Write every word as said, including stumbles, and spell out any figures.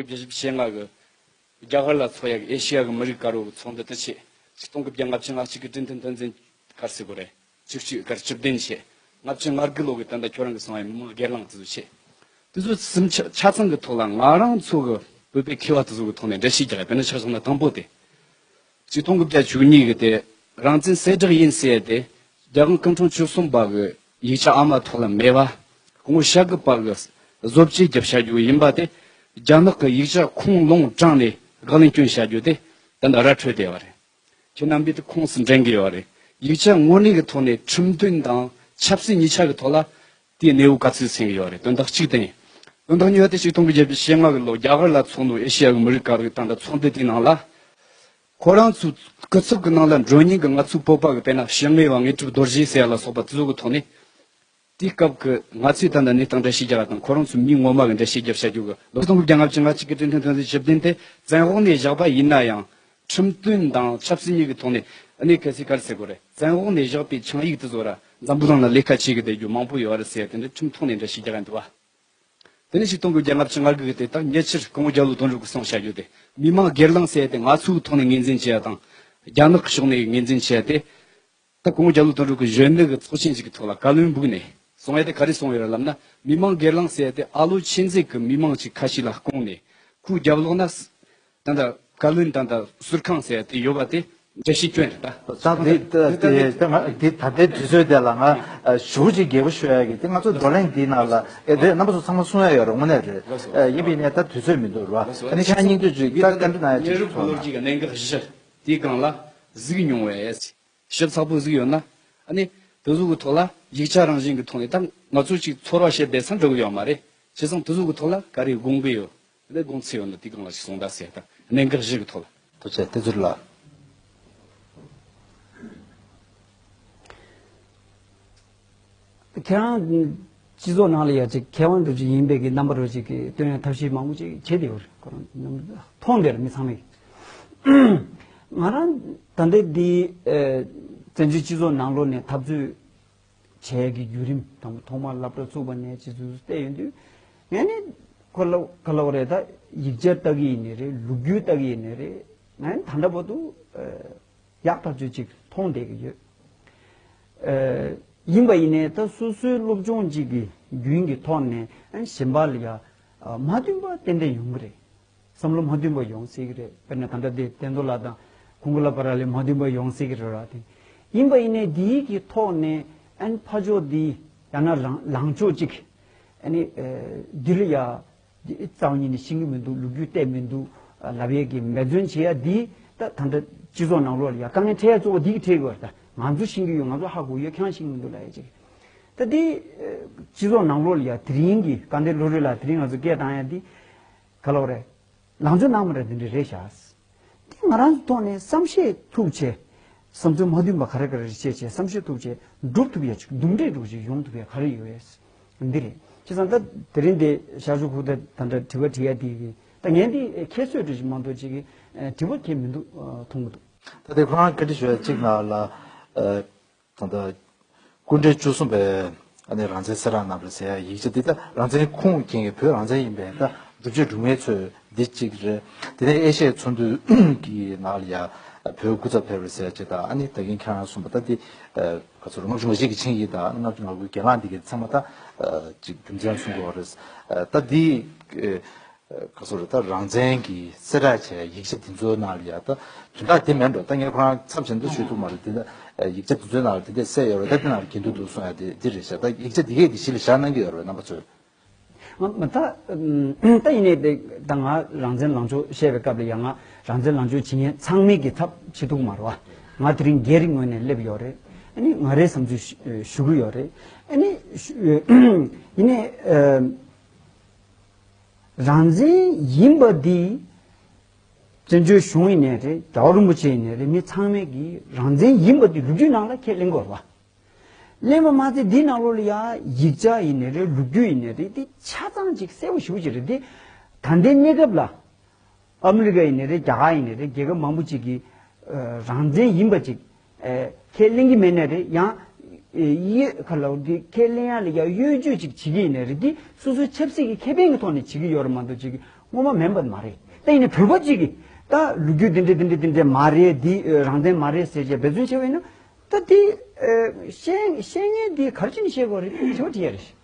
བརྒྱད་ཅུ་ཞེ་ལྔ་གི་རྒྱ་གར་ལ་ཚོགས་ཡག་གི་ཨེ་ཤི་ཡ་གི་མི་རིགས་དཀར་པོ་གི་ཚོགས་འདུ་དེ་ཆེད་ཆིག་སྟོང་དགུ་བརྒྱ་ལྔ་བཅུ་ང་གཅིག་གི་ཀྲིན་ཐན་དོན་ཚན་གར་སི་གོ་རེད། བཅུ་གཅིག་གར་བཅུ་བདུན་ཆེད་ལྔ་བཅུ་ང་དགུ་ལོ་གི་ད་ལྟ་ཁྱོད་རང་གི་གསུང་བའི་མི་མང་སྒེར་ལངས་དེ་ཚོ་ཆེད། དེ་ཚོ་གསུམ་ཆ་ཆ་ཚང་གི་ཐོག་ལ་ང་རང་ཚོ་གི་བོད་པའི་མཁས་པ་དེ་ཚོ་གི་ཐོག་ནས་འགྲེལ་བཤད་རྒྱག་ཡ་དཔེར་ན་ཆ་བཞག་ན་དང་པོ་དེ། ཆིག་སྟོང་དགུ་བརྒྱ་བཅུ་གཉིས་གི་དེ་རང་བཙན་གསལ་བསྒྲགས་ཡིན་ཟེར་ཏེ། རྒྱལ་དབང་སྐུ་ཕྲེང་བཅུ་གསུམ་པ་གི་ཡིག་ཆ་ཨ་མ་ཐོག་ལ་མེད་པ། སྐུ་ངོ་ཤཱཀྱ་པ་གི་བཟོ་བཅོས་བརྒྱབ་བྱ་རྒྱུ་ཡིན་པ་དེ། རྒྱ་ནག་གི་ཡིག་ཆ་ཁུངས་ལུང་དྲངས་ནས་དགག་ལན་སྐྱོན་བྱ་རྒྱུ་དེ་ད་ལྟ་ར་འཕྲོད་བསྡད་པ་རེད། ཁྱེད་རྣམ་པས་དེ་ཁུངས་སུ་འདྲེན་གི་ཡོད་རེད། ཡིག་ཆ་དངོས་གནས་ཀྱི་ཐོག་ནས་ཁྲིམས་དོན་དང་ཆབ་སྲིད་གཉིས་ཆ་གི་ཐོག་ལ་དེའི་གནས་བབ་ག་ཚོད་ཟིན་གི་ཡོད་རེད། དོན་དག་གཅིག་དེ་ཡིན། དོན་དག་གཉིས་པ་དེ་ཆིག་སྟོང་དགུ་བརྒྱ་བཞི་བཅུ་ཞེ་ལྔ་གི་ལོ་རྒྱ་གར་ལ་ཚོགས་འདུ་ཨེ་ཤེ་ཡ་གི་མི་རིགས་དཀར་པོའི་སྟེང་དུ་ཚོགས་འདུ་དེའི་ནང་ལ། ཁོ་རང་ཚོའི་སྐུ་ཚབ་ཀྱི་ནང་ལ་མགྲོན་གཉེར་གྱི་ང་ཚོའི་བོད་པ་གི་དཔེར་ན་ཞི་ལྔ་བ་དངོས་གྲུབ་རྡོ་རྗེ་ཟེར་ཡ་ལ་སོགས་པ་དེ་ཚོ་གི་ཐོག་ནས། དེའི་སྐབས་ཀྱི་ང་ཚོས་ད་ལྟ་གནས་སྟངས་འགྲེལ་བཤད་རྒྱག་དང་ཁོ་རང་ཚོས་མི་ངོ་མ་གི་འགྲེལ་བཤད་རྒྱབ་བྱ་རྒྱུ་གི་ལོ་སྟོང་དགུ་བརྒྱ་ལྔ་བཅུ་ང་གཅིག་གི་ཀྲིན་ཐན་དོན་ཚན་བཅུ་བདུན་དེ་བཙན་འོག་ནས་བཞག་པ་ཡིན་ན་ཡང་ཁྲིམས་དོན་དང་ཆབ་སྲིད་གཉིས་ཀྱི་ཐོག་ནས་ཨ་ནི་གལ་སྲིད་ག་རེ་ཟེར་དགོས་རེད། བཙན་འོག་ནས་བཞག་པའི་ཆིངས་ཡིག་དེ་ཚོ་ར་འཛམ་བུ་གླིང་ལ་ལས་ཀ་བྱེད་གི་བསྡད་རྒྱུ་མང་པོ་ཡོད་རེད་ཟེར་དེ་འདྲ་ཁྲིམས་ཐོག་ནས་འགྲེལ་བཤད་རྒྱག་གི་འདུག་བ། དེ་ནས་ཆིག་སྟོང་དགུ་བརྒྱ་ལྔ་བཅུ་ང་དགུ་གི་དེ་དག་ཉེ་ཆར་སྐུ་ངོ་རྒྱ་ལོ་དོན་གྲུབ་ཀྱིས་གསུངས་བཞག་རྒྱུ་དེ་མི་མང་སྒེར་ལངས་ཟེར་ཏེ་ང་ཚོའི་ཐོག་ནས་ངོས་འཛིན་བྱེད་ཡ་དང་། རྒྱ་ནག་གི་ཕྱོགས་ནས་ངོས་འཛིན་བྱེད་ཡ་དེ། ད་སྐུ་ངོ་རྒྱ་ལོ་དོན་གྲུབ་ཀྱིས་གཞོན་ནུ་གི་ཚོགས་ཆེན་ཞིག་གི་ཐོག་ལ་བཀའ་བློན་འབུག་ནས་གསུང་ཡ་དེ་ག་རེ་གསུངས་ཡོད་རེད་ལབ་ན། མི་མང་སྒེར་ལངས་ཟེར་ཡ་དེ་ཨ་ལོ་ཆེན་ཟེར་གི་མི་མང་ཅིག་ཁ་ཤས་ལ་བསྐུངས་ནས་ཁོའི་རྒྱབ་ལོགས་ན། ད་ལྟ་བཀའ་བློན་ད་ལྟ་ཟུར་ཁང་ཟེར་ཡ་དེ་ཡོད་པ་དེ་འགྲེལ་བཤད་སྐྱོན་རེད་ད། ད་དེ་ད་དེ་ད་ང་དེ་ད་ལྟའི་དུས་ཚོད་དེ་ལ་ང་ཞུ་གཅིག་རྒྱལ་པོ་ཤོད་ཡ་གི་དེ་ང་ཚོ་བགྲོ་གླེང་འདིའི་ནང་ལ་ཨེ་དེ་རྣམ་པ་ཚོ་ཚང་མ་གསུང་ཡ་ཡོད་རེད་དངོས་གནས་རེད། ཡིན་པའི་ནས་ད་དུས་ཚོད་མི་འདུག་ར། ཨ་ནི་ཆ་སྙིང་བསྡུས་ཅིག་ད་བཀའ་འདྲི་གནང་ཡ་ཅིག་གནས་རབས་གོ་ལོ་རྒྱུས་ཀྱི་གནད་འགག་བཞི་དེའི་སྒང་ལ་གཟིགས་མྱོང་བས། ཞིབ་ཚགས་པོ་གཟིགས་ཡོད་ན། ཨ་ནི་དེ་ཚོ་གི་ཐོག་ལ་ཡིག་ཆ་རང་བཞིན་གྱི་ཐོག་ནས་ད་ང་ཚོ་ཅིག་ཚོར་བ་བཤད་བསྡད་ས་འགྲོ་གི་ཡོད་མ་རེད། བྱས་ཙང་དེ་ཚོ་གི་ཐོག་ལ་ག་རེ་དགོངས་ཀྱི་ཡོད། དེ་དགོངས་ཚུལ་ཡོད་ན་དེ་སྒང་ལ་ཅིག་གསུང་དང་ཟེར་ད་གནད་འགག་བཞི་གི་ཐོག་ལ། ཐུགས་རྗེ་ཆེ་བསྟན་ཚུལ་ལགས། ཁྱེད་རང་སྤྱི་ཚོགས་ནང་ལ་ཡ་ཅིག་མཁས་དབང་འདྲ་ཅིག་ཡིན་པའི་གི་རྣམ་པ་འདྲ་ཅིག་གི་སྟོན་ཡ་ཐབས་ཤེས་མང་པོ་ཅིག་བྱེད་བསྡད་ཡོད་རེད། ཁོ་རང་མཐོང་བསྡད་རེད་མི་ཚང་མས། ང་རང་ད་ལྟ་འདི་ཨེ་བཙན་བྱོལ་སྤྱི་ཚོགས་ནང་ལོགས་ནས་འཐབ་རྩོད་བྱས་ཀྱི་བརྒྱུད་རིམ་དང་པོ་ཐོག་མར་སློབ་གྲྭ་བཙུགས་པ་ནས་ཅི་ཟུར་བལྟས་ཡོང་དུས་ངས་ནི་ཁོ་ལ་ག་ལབ་རེད་ད་ཡིག་ཆ་ལྟ་གི་ཡིན་ནི་རེད། ལོ་རྒྱུས་ལྟ་གི་ཡིན་ནི་རེད། ངས་ནི་ད་ལྟ་བར་དུ་ཡག་ཐག་ཆོད་ཅིག་མཐོང་བསྡད་ཀྱི་ཡོད། ཡིན་པ་ཡིན་ནའི་ད་སོ་སོའི་སློབ་སྦྱོང་ཅིག་གི་རྒྱུན་གྱི་ཐོག་ནས་གཞན་པ་ལ་ཡ་མ་མཐུན་པ་ཏན་ཏན་ཡོང་གི་རེད། བསམ་བློ་མ་མཐུན་པ་ཡོང་སྲིད་ཀྱི་རེད། དཔེར་ན་ད་ལྟ་དེ་བསྟན་རྡོར་ལགས་དང་ཁོང་གི་ལ་བར་ལ་མ་མཐུན་པ་ཡོང་སྲིད་ཀྱི་རེད་ར། དེ་ཡིན་པ་ཡིན་ནའི་འདིའི་གི་ཐོག་ནས་ཨན་ཕ་ཕྱོགས་འདི་ཡང་ན་ལངས་ལངས་ཕྱོགས་གཅིག་ཨ་ནི་འདི་ལ་ཡ་འདི་རྩ་བ་ཉིད་ནས་ཤེས་ཀྱི་མི་འདུག་ལོ་རྒྱུས་བལྟས་མི་འདུག་ལབ་ཡས་ཀྱི་འབད་བརྩོན་བྱེད་ཡ་འདི་ད་ད་ལྟ་སྤྱི་ཚོགས་ནང་ལོགས་ལ་ཡ་དཀའ་ངལ་འཕྲད་ཡ་གཙོ་བོ་འདི་གི་འཕྲད་དགོས་རེད། ད་ང་ཚོ་ཤེས་ཀྱི་ཡོད། ང་ཚོ་ཧ་གོ་ཡོད། ཁྱེད་རང་ཤེས་ཀྱི་མི་འདུག་ལབ་ཡ་གཅིག་ད་འདི་སྤྱི་ཚོགས་ནང་ལོགས་ལ་ཡ་དེ་རིང་གི་དཀའ་འདྲེ་བློ་གྲོས་ལགས་དེ་རིང་ང་ཚོ་སྐད་བཏང་ཡ་འདི་ག་ལབ་རེད། ལང་ཚོའི་ནང་མ་རེད་འདི་འདྲ་རེད་ཤག་དེ་ང་རང་ཚོ་ཐོག་ནས་བསམ་ཤེས་ཐུབ་ཆེ། བསམ་ཚུལ་མ་མཐུན་པ་ག་རེ་ག་རེ་རེ་བྱས་བྱས་བསམ་ཤེས་ཐུབ་ཆེ་འགྲུབ་ཐུབ་ཡ་ཅིག་འདུམ་འགྲིག་འགྲོ་ཅིག་ཡོང་ཐུབ་ཡ་ག་རེ་ཡོད་ཡས་འདི་རེད། བྱས་ཙང་ད་དེ་རིང་འདི་ཤར་ཕྱོགས་ཁུག་རྟ་ད་འདྲ་དྲི་བ་དྲི་ཡ་དེ་གི་ད་ངས་འདི་ཁྱད་གསོད་འགྲོ་ཅིག་མ་གཏོགས་ཅིག་གི་དྲི་བ་ཁྱད་མི་འདུག་མཐོང་གི་འདུག་ད་དེ་ཁོ་རང་བཀའ་འདྲི་ཞུ་ཡ་གཅིག་ནང་ལ། ད་ལྟ་སྐུ་ཕྲེང་བཅུ་གསུམ་པའི་ཨ་ནི་རང་བཙན་གསལ་བསྒྲགས་གནང་བ་རེད་ཟེར་ཡ་ཡིག་ཆ་འདི་ད་རང་བཙན་ཁུངས་སྐྱེལ་མཁན་བོད་རང་བཙན་ཡིན་པའི་ད་སྒྲུབ་བྱེད་སྒྲུབ་མཁན་ཚོས་འདི་གཅིག་རེད། དེ་ནས་ཨེ་ཤ་ཡའི་ཚོགས་འདུ་གི་ནང་ལ་ཡ་བོད་སྐུ་ཚབ་ཕེབས་རེད་ཟེར་ཡ་གཅིག་དང་ཨ་ནི་ད་གིན་ཁྱེད་རང་གསུངས་པ་ད་འདི་ག་ཚོད་རེད། ལྔ་བཅུ་ང་གཅིག་གི་ཆིངས་ཡིག་དང་ལྔ་བཅུ་ང་དགུའི་གྱེན་ལངས་འདི་གི་ཚང་མ་ད་གཅིག་རྒྱུ་མཚན་གསུང་དགོས་རེད། ད་འདི། ག་ཚོད་རེད། ད་རང་བཙན་གྱི་གསལ་བསྒྲགས་བྱས་ཡིག་ཆ་འདི་ཚོའི་ནང་ལ་ཡ་ད་དོན་དག་དེ་མིན་འགྲོ། ད་ངས་ཁོ་རང་ཚབ་བྱས་ན་ད་ཞུ་ཐུབ་མ་རེད། དེ་ད་ཡིག་ཆ་འདི་ཚོའི་ནང་ལ་དེ་འདྲས་གསལ་ཡོད་རེད། ད་དེ་ནང་ལ་འགལ་འདུ་འདུག་གསུང་ཡ་དེ་འདི་རེད་ཤག་ད་ཡིག་ཆ་འདི་གས་དེ་གཞི་ལ་བཞག་གནང་གི་ཡོད་རེད་རྣམ་པ་ཚོས། ང་ད་ད་ཡིན་ནའི་དེ་ད་ང་རང་བཙན་ལངས་ཕྱོགས་བཤད་པའི་སྐབས་ལ་ཡ་ང་རང་བཙན་ལངས་ཕྱོགས་བྱེད་མཁན་ཚང་མའི་གི་ཚབ་བྱེད་ཐུབ་མ་རེད་བ། ང་དེ་རིང་སྒེར་ངོས་ནས་སླེབས་ཡོད་རེད། ཨ་ནི་ང་རའི་བསམ་ཚུལ་ཞུ་གི་ཡོད་རེད། ཨ་ནི་ཡིན་ནའི། རང་བཙན་ཡིན་པ་འདི་བཙན་བྱོལ་གཞུང་ཡིན་ནའི་རེད། རྒྱལ་བ་རིན་པོ་ཆེ་ཡིན་ནའི་རེད། མི་ཚང་མས་ཀྱི་རང་བཙན་ཡིན་པ་འདི་ལོ་རྒྱུས་ནང་ལ་ཁས་ལེན་དགོས་རེད་བ། ལེན་པ་མ་ཚད་འདི་ནང་ལོགས་ལ་ཡ་ཡིག་ཆ་ཡིན་ནའི་རེད། ལོ་རྒྱུས་ཡིན་ནའི་རེད། འདི་ཆ་ཚང་ཅིག་གསལ་པོ་ཞེ་པོ་ཅིག་རེད། འདི་ད་ལྟའི་གནས་སྐབས་ལ་ཨ་མི་རི་ཀ་ཡིན་ནའི་རེད། རྒྱ་གར་ཡིན་ནའི་རེད། རྒྱལ་ཁབ་མང་པོ་ཅིག་གིས་རང་བཙན་ཡིན་པ་ཅིག་ཁས་ལེན་གྱི་མེད་ནའི་རེད། ཡང་ཡོད་ཁ་ལ་འདི་ཁས་ལེན་ཡ་ལ་ཡ་གཡོ་ཇུས་ཅིག་བྱེད་ཀྱི་ཡིན་ནའི་རེད། འདི་སོ་སོའི་ཆབ་སྲིད་ཀྱི་ཁེ་ཕན་གྱི་ཐོག་ནས་བྱེད་ཀྱི་ཡོད་རེད་མ་གཏོགས་ཅིག་ སྔོན་མ་མིན་པ་མ་རེད། ད་ཡིན་ནའི་བོད་པ་གཅིག་གིས་ད་ལོ་རྒྱུས་འདི་འདྲ་འདི་འདྲ་འདི་འདྲ་མ་རེད། འདི་རང་བཙན་མ་རེད་ཟེར་བྱས་འབད་བརྩོན་བྱས་པ་ཡིན་ན། ད་འདི་ཤེས་ཤེས་མཁན་འདི་ག་རེ་བྱས་ནས་ཤེས་དགོས་རེད། དྲི་བ་དྲི་ཡ་རེད།